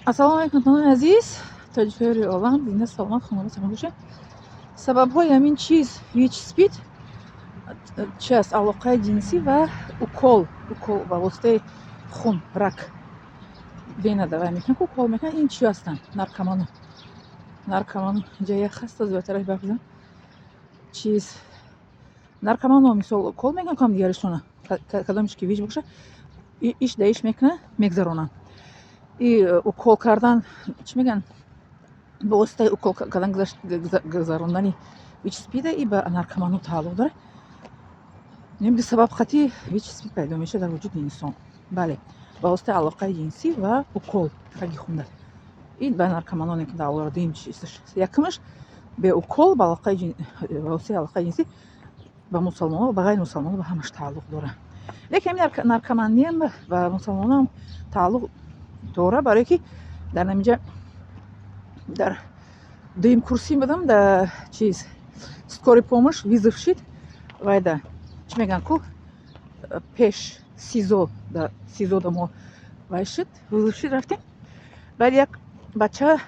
Ассалому алайкум, дӯстони азиз, тоҷикои олам, зинда, саломат, хонавода саломат бошед. Сабабҳои ҳамин чиз, ВИЧ, СПИД чи аст? Алоқаи ҷинсӣ ва укол, укол ба воситаи хун, рак, вена давай мекунанд, укол мекунанд. Ин чи ҳастанд? Наркоману. Наркоману. Инҷа як хаста зиёдтараш барф. Чиз наркоману, мисол, укол мекунанд кам дигаришона. Кадомиш ки ВИЧ боша, иш да иш мекунанд, мегзаронанд. И укол кардан, чӣ мегӯянд, ба воситаи укол кардан гузарондани ВИЧ, СПИДа и ба наркоману тааллуқ дорад. Ин бисабаб хати ВИЧ, СПИД пайдо мешавад дар вуҷуди инсон. Бале, ба воситаи алоқаи ҷинсӣ ва укол раги хунда. Ин ба наркоманоне ки тааллуқ дорад. Дуюм чиз, якумаш бе укол, ба воситаи алоқаи ҷинсӣ, ба мусалмонон, ба ғайри мусалмонон, ба ҳамаш тааллуқ дорад. Лекин ҳамин наркоманиям ба мусалмонон тааллуқ дорад, барое ки дар ҳаминҷа дар дуюм курсӣ будам, дар чиз скорый помощь вызов шид. Вайда, чӣ мегӯянд ку, пеш СИЗО, да, СИЗО да мо вай шид, вызов шид, рафтем. Баъд як бача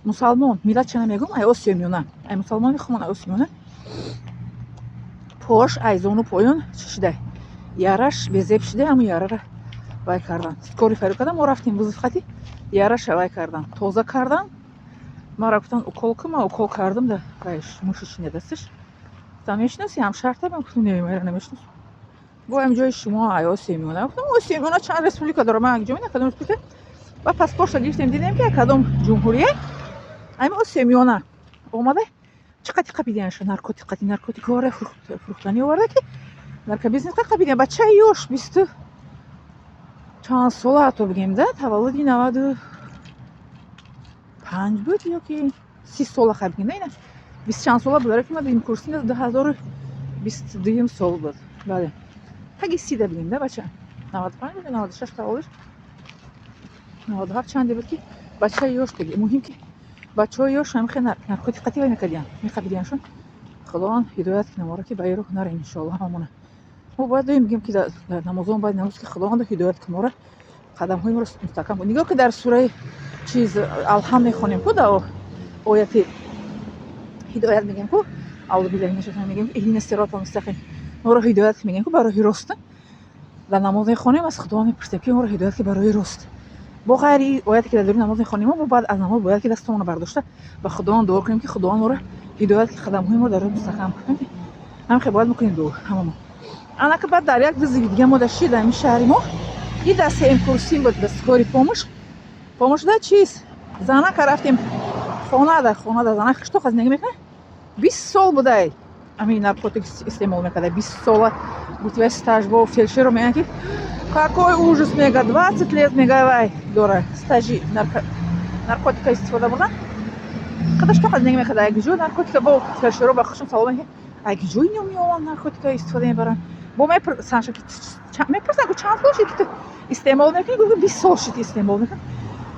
мусалмон, миллатша намегӯм, ай Осиёи Миёна, ай мусалмони хумон, ай Осиёи Миёна, пош ай зону поён чӣ шида, яраш безеб шида. Ҳамун ярара вай кардан, скорый фарёд кардан, мо рафтем вызов хати, яраша вай кардан, тоза кардан. Маро гуфтан, укол кун. Ман укол кардам да вайш мушичине дасташ. Гуфтам, мешиноси ҳамшаҳрта? Ман гуфтам, не, майра намешиносам. Гуфт, ҳам ҷои шумо ай Осиёи Миёна. Гуфтам, Осиёи Миёна чанд республика дорад, ман ҷо мена кадом республика? Ба паспортша гирифтем, дидем, ки кадом ҷумҳурия ами Осиёи Миёна омада. Чӣ қати қапиданша? Наркотик қати, наркотикҳоро фурӯхтанӣ оварда, ки наркобизнес қапидан. Бачаи ёш, бисту чанд сола ҳатто бигем да, таваллуди 95 буд ё ки 30 сола, хай бигем да, ина бист чанд сола буд, ки ма дуюм курси 2022 сол буд. Бале, таги 30-да бигем да, бача 95 буд, 96 таваллудш, 97 чанде буд, ки бачаи ёш буд. Муҳим ки бачаҳои ёш ҳам хел наркотик қатӣ вай мекардиян, меқабидияншон. Худованд ҳидоят кунад моро, ки ба ин роҳ нарем, иншоалло. Ҳамамона мо бояд доим бигем, ки дар намозон бояд намоз, ки Худованд ҳидоят кун моро, қадамҳои моро мустаҳкам кун. Нигоҳ ки дар сураи чиз Алҳам мехонем ку, дар ояти ҳидоят мегӯем ку, аузу биллаҳи минаш шайтон, мегӯем иҳдина сиротал мустақим, моро ҳидоят мегӯем ку ба роҳи рост. Дар намоз мехонем, аз Худованд мепурсем, ки моро ҳидоят ки ба роҳи рост. Бо ғайри ояте ки дар дури намоз мехонем, мо баъд аз намоз бояд ки дастамонро бардошта ба Худованд дуо кунем, ки Худованд моро ҳидоят ки, қадамҳои моро дар роҳи мустаҳкам кун. Ҳам хел бояд мекунем дуо ҳамамо. Анака баъд дар як вызов и дига мо дар шид, ҳамин шаҳри мо, и дар сеюм курсим буд, дар скорый помощь да чиз занака рафтем хона. Дар хона да занак қиштоқа зиндагӣ мекунад, 20 сол будай ҳамин наркотик истеъмол мекарда, 20 сола. Гуфти вай стаж бо фельдшеру мегӯянд, ки какой ужас, мега, 20 лет, мега, вай дора стажи наркотика истифода бурдан. Қадаш тоқа зиндагӣ мекарда, як ҷо наркотика. Бо фельдшеро ба худшон савол мекунад, ай ҷо ино меованд, наркотика истифода мебаранд. Бо мепурсанд, мепурсанд, чанд сол шид, ки ту истеъмол мекунӣ? Гуфт, 20 сол шид истеъмол мекунам.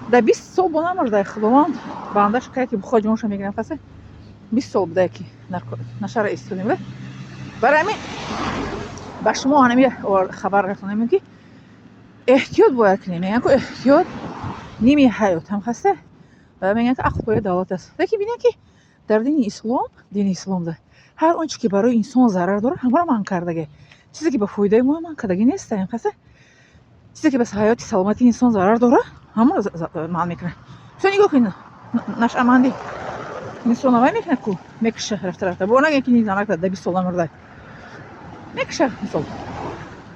Дар 20 сол бо намурда, Худованд бандаш кая, ки бухо ҷонша мегирам касе. 20 сол буда, ки нашара истифода мебурд. Барои ҳамин ба шумо ҳанами хабар расонем, ки эҳтиёт бояд кунем. Мегӯянд ку, эҳтиёт ними ҳаёт ҳам хаста, ва мегӯянд, ки ақл пояи давлат аст. Лекин бинед, ки дар дини ислом, дини исломда ҳар он чи ки барои инсон зарар дорад, ҳамаро манъ кардага. Чизе ки ба фоидаи мо, манъ кардагӣ нест, хаста. Чизе ки ба ҳаёти саломатии инсон зарар дорад, ҳамаро манъ мекунад. Со нигоҳ кунед, нашъамандӣ инсона вай мекунад ку, мекуша рафта рафта. Бо нагӯем, ки занак да 20 сола мурда, мекуша, мисол,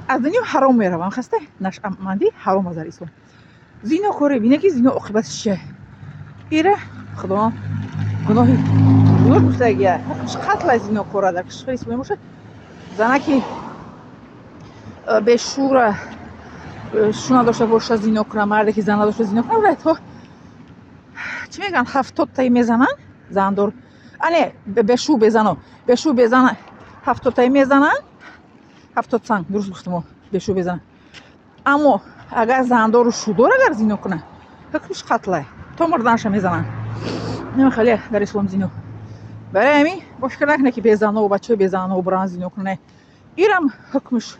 аз дунё ҳаром меравам, хаста. Нашъамандӣ ҳаром аст дар ислом. Зинокорӣ, бинед, ки зино оқибатиш чия. Ира Худованд гуноҳи бузург гуфтагия, ҳукмш қатл аст зинокора дар кишвари исломӣ бошад. Занаки бешӯра, шу надошта боша, зино кунад, марде ки зан надошта, зино кунад, то чӣ мегӯянд, 70-таи мезананд зандор, ане бешу безано, бешу безана 70-таи мезананд, 70 санг, дуруст гуфтамо, бешу безана. Аммо агар зандору шудор агар зино кунад, ҳукмш қатлай, то мурданша мезананд. Хеле дар ислом зино. Барои ҳамин бо фикр накунед, ки безано, бачаҳои безано буран зино кунад, ирам ҳукмш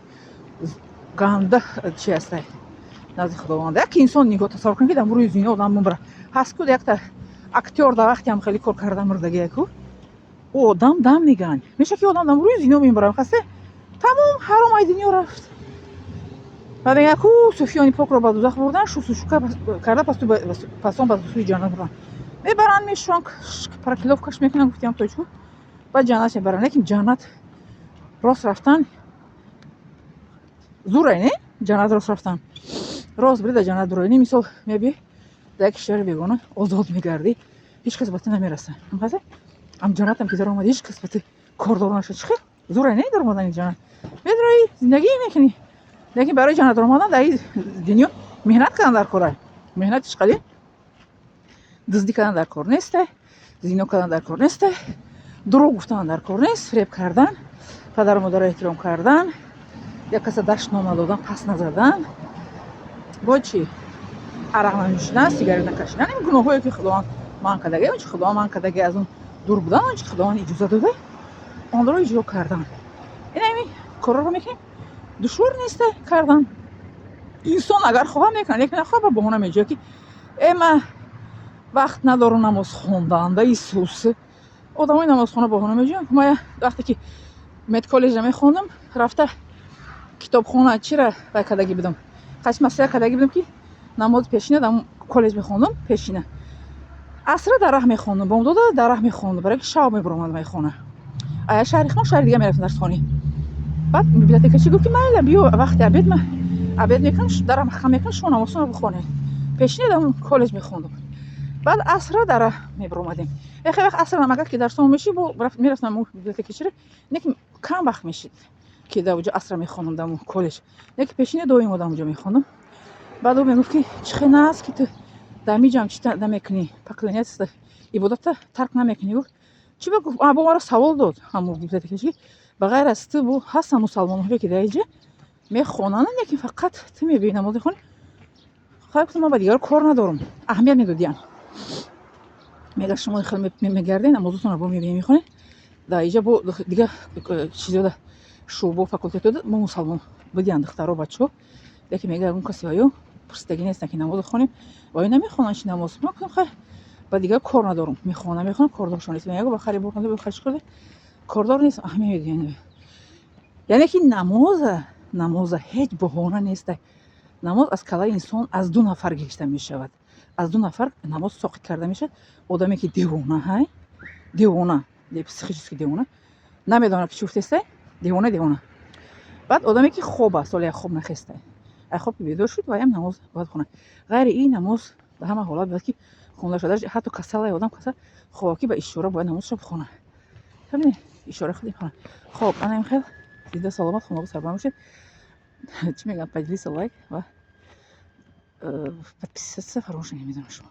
ганда чи ҳастай. Назди Худованд як инсон нигоҳ, тасаввур кунед, ки дар рӯи зино одам мебара. Ҳаст ку якта актёр, дар вақте ҳам хеле кор карда мурдагия ку. Ӯ одам дам меган меша, ки одам дар рӯи зино мебара, хасе тамом ҳаром ай дунё рафт. Ва мегӯяд ку суфиёни покро ба дузах бурдан, шустушӯ карда, пасон ба сӯи ҷаннат бурдан. Мебаранд, мешӯранд, профиловкаш мекунанд, гуфтиам тоҷку, баъд ҷаннат мебаранд. Лекин ҷаннат рост рафтан зурай не? Ҷаннат рост рафтан, рост бири, дар ҷаннат дурои не? Мисол, меби дар як кишвари бегона, озод мегардӣ, ҳеҷ кас ба ту намераса. Ам ҷаннатам ки даромадӣ, ҳеҷ кас ба ту кордор нашад. Чӣ хел зурай не даромадани ҷаннат? Медроӣ, зиндагӣ мекунӣ, лекин барои ҷаннат даромадан дар ин дунё меҳнат кардан дар корай. Меҳнати чӣ қадим? Дуздӣ кардан дар кор несте, зино кардан дар кор несте, дурӯғ гуфтан дар кор нест, фиреб кардан, падару модарро эҳтиром кардан, як каса дашном надодан, пас назадан, бо чӣ, арақ нанӯшидан, сигарет накашидан. Ин гуноҳҳое, ки Худованд манъ кардаги, он чи Худованд манъ кардаги, аз он дур будан, он чи Худованд иҷоза дода, онро иҷро кардан. Ин ҳамин корҳоро мекунем, душвор несте кардан. Инсон агар хоҳад, мекунад, лекин нахоҳад, ба баҳона меҷӯяд, ки э, ман вақт надорам намоз хондан. Да Исус, одамои намозхона баҳона меҷӯянд. Ма вақте ки медколлеҷа мехондам, рафта китобхона чира вай кардагӣ будам, қайси маслиҳат кардагӣ будам, ки намози пешина дар коллеҷ мехондам. Пешина асра дар раҳ мехондам, бомдода дар раҳ мехондам, барои ки шаб мебуромадам ай хона. Ая шаҳри хон шаҳри дига мерафтам дарсхонӣ. Баъд библиотекачи гуфт, ки майла, биё, вақти обед ма обед мекунам, дарам хам мекунам, шумо намозтонро бихонед. Пешина дар коллеҷ мехондам. Баъд асра дар раҳ мебуромадем. Хеле вақт аср агар ки дарсомо мешид, бо мерафтам библиотекачира, не ки кам вақт мешид, ки дар оҷо асра мехондам дар коллеҷ, не ки пешина доим одам оҷо мехондам. Баъд ӯ мегуфт, ки чӣ хел аст, ки ту дар миҷам чӣ намекунӣ, поклоняться, ибодата тарк намекунӣ? Гуфт, чӣ ба гуфт, бо маро савол дод ҳамун библиотекачи: ба ғайр аз ту бо ҳастанд мусалмонҳое, ки дар инҷа мехонанд, лекин фақат ту мебиёӣ, намоз мехонӣ. Хай, гуфтам, ман ба дигарро кор надорам. Аҳамият медодиям. Мега, шумо хел мегардед, намозотонро бо мебинед, мехонед дар инҷа, бо дигар чизода, шӯъбо, факултетода мо мусалмон будиянд, духтаро, бачаҳо. Лекин мега, ягон касе ва ё пурсидагӣ нестанд, ки намозо хонем, ва ё намехонанд чи намоз. Ман гуфтам, хай, ба дигар кор надорам, мехонам, мехонам, кордоршон нест. Мега, ба хари бурхонда, ба хари чикор, кордор нест. Аҳамият медиҳанд, яъне ки намоза ҳеҷ баҳона нест. Намоз аз калаи инсон аз ду нафар гирифта мешавад, аз ду нафар намоз соқит карда мешавад: одаме, ки девона ҳай, девона, психически девона, намедонад, ки чӣ гуфтестай, девона, девона. Баъд одаме, ки хоб аст, ҳоло як хоб нахестай, ай хоб ки бедор шуд, ваям намоз бояд хонад. Ғайри ин, намоз ба ҳама ҳолат бояд ки хонда шавад. Ҳатто касалай одам, касал хоб, ки ба ишора бояд намозшо бихонад. Фаҳмидед? Ишора худ мехонад. Хоб, ана ин хел. Зинда, саломат, хонобод, сарбаланд бошед. Чӣ мегӯям, поделиться, лайк ва подписаться фаромӯш намедонам шумо.